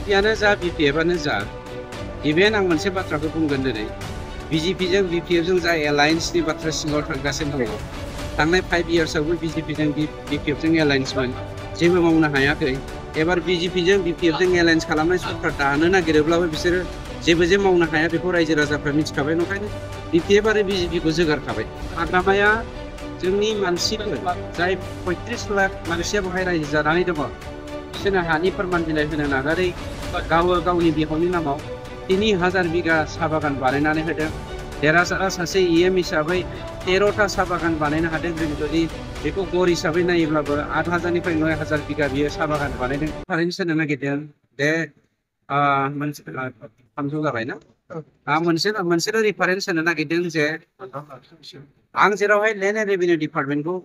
बिजेपियानो जा बिपिएफआनो जा इभेन आं मोनसे बाथ्राखौ बुंगोन दिनै बिजेपिजों बिपिएफजों जा एलायन्सनि बाथ्रा सिङाव थांगासिनो दङ थांनाय 5 इयार्सआवबो बिजेपिजों बिपिएफजों एलायन्समोन जेबो मावनो हायाखै एबार बिजेपिजों बिपिएफजों एलायन्स खालामनाय सरकार दानो नागिरोब्लाबो बिसोरो जेबो जे मावनो हाया बेखौ रायजो राजाफ्रा मिथिखाबाय नंखायनो बिपिएफ आरो बिजेपिखौ जोगारखाबाय हाग्रामाया जोंनि मानसिफोर जाय 35 लाख मानसिया बेवहाय रायजो जानानै दङ बिसोरनो हानि फोरमान बिलाइ होनो नागारै गावनि बिहावनि नामाव 3000 बिगा साहा बागान बानायनानै होदों देरहासारा सासे इएम हिसाबै 13टा साहा बागान बानायनो हादों जों जुदि बेखौ गड़ हिसाबै नायोब्लाबो 8000निफ्राय 9000 बिगा बियो साहा बागान बानायदों थारैनो सोंनो नागिरदों दे थामजौ जाबायना आं मोनसेल' रिफारेन्स होनो नागिरदों जे आं जेरावहाय लेन्ड एन्ड रेभिनिउ डिपार्टमेन्टखौ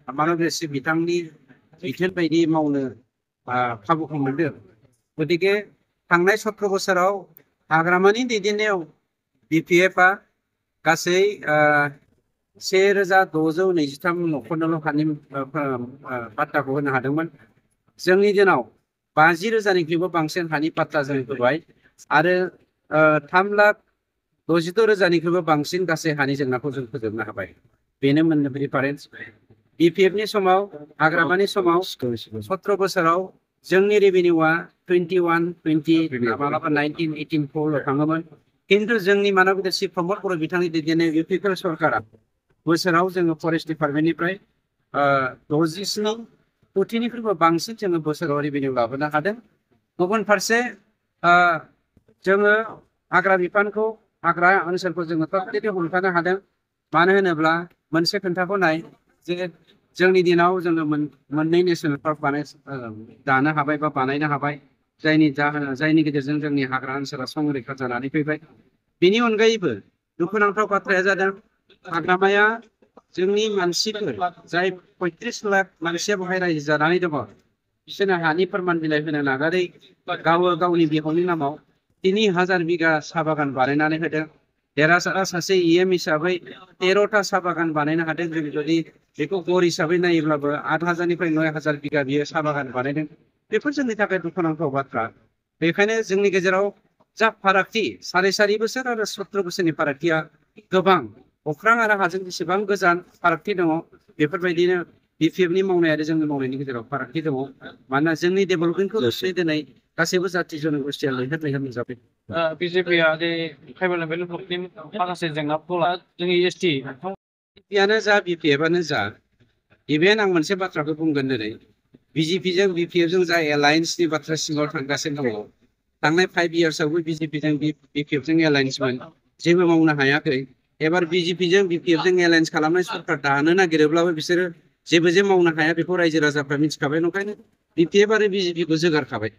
मानबेसि बिथांनि बिथोन बायदि मावनो खाबुखौ मोनदों गतिके थांनाय 17 बोसोराव हाग्रामानि दैदेननायाव बिपिएफआ गासै 1623 न'खरनोल' हानि पाट्टाखौ होनो हादोंमोन जोंनि दिनाव 50,000निख्रुइबो बांसिन हानि पाट्टा जों होबाय आरो 3,66,000निख्रुइबो बांसिन गासै हानि जेंनाखौ जों फोजोबनो हाबाय बेनो मोननै रिफारेन्स बिपिएफनि समाव हाग्रामानि समाव 17 बोसोराव जोंनि रेभिनिउआ 21, 20 मालाबा 19, 18 फ्रावल' थाङोमोन किन्तु जोंनि मानबेसि चिफ प्रमद बर' बिथांनि दैदेननाय इउपिपिएल सरकारा बोसोराव जोङो फरेस्ट डिपार्टमेन्टनिफ्राय 67 कोटिनिख्रुइबो बांसिन जोङो बोसोराव रेभिनिउ लाबोनो हादों गुबुन फारसे जोङो हाग्रा बिफानखौ हाग्रा ओनसोलखौ जोङो टटेलि हमथानो हादों मानो होनोब्ला मोनसे खोन्थाखौ नाय जे जोंनि दिनाव जोङो मोननै नेशनेल पार्क दानो हाबाय बा बानायनो हाबाय जायनि गेजेरजों जोंनि हाग्रा ओनसोला संरैखा जानानै फैबाय बेनि अनगायैबो दुखुनांथाव बाथ्राया जादों हाग्रामाया जोंनि मानसिफोर जाय 35 लाख मानसिया बेवहाय रायजो जानानै दङ बिसोरनो हानि फोरमान बिलाइ होनो नागारै गावनि बिहावनि नामाव 3000 बिगा साहा बागान बानायनानै होदों देरहासारा सासे इएम हिसाबै 13टा साहा बागान बानायनो हादों जों जुदि बेखौ गड़ हिसाबै नायोब्लाबो 8000निफ्राय 9000 बिगा बियो साहा बागान बानायदों बेफोर जोंनि थाखाय दुखुनांथाव बाथ्रा बेखायनो जोंनि गेजेराव जा फारागथि 4.5 बोसोर आरो 17 बोसोरनि फारागथिया गोबां अख्रां आरो हाजों जेसेबां गोजान फारागथि दङ बेफोरबायदिनो बिपिएफनि मावनाय आरो जोंनि मावनायनि गेजेराव फारागथि दङ मानोना जोंनि डेभेलपमेन्टखौ दसे दिनै गासैबो जाथि जनगोष्ठिया लैहोर नुजाबाय बिजेपिया जे ट्राइबेल डेभेलपमेन्टनि माखासे जेंनाफोरखौ जोंनि एसटि बिजेपियानो जा बिपिएफआनो जा इभेन आं मोनसे बाथ्राखौ बुंगोन दिनै बिजेपिजों बिपिएफजों जा एलायन्सनि बाथ्रा सिङाव थांगासिनो दङ थांनाय 5 इयार्सआवबो बिजेपिजों बिपिएफजों एलायन्समोन जेबो मावनो हायाखै एबार बिजेपिजों बिपिएफजों एलायन्स खालामनाय सरकार दानो नागिरोब्लाबो बिसोरो जेबो जे मावनो हाया बेखौ रायजो राजाफ्रा मिथिखाबाय नंखायनो बिपिएफ आरो बिजेपिखौ जोगारखाबाय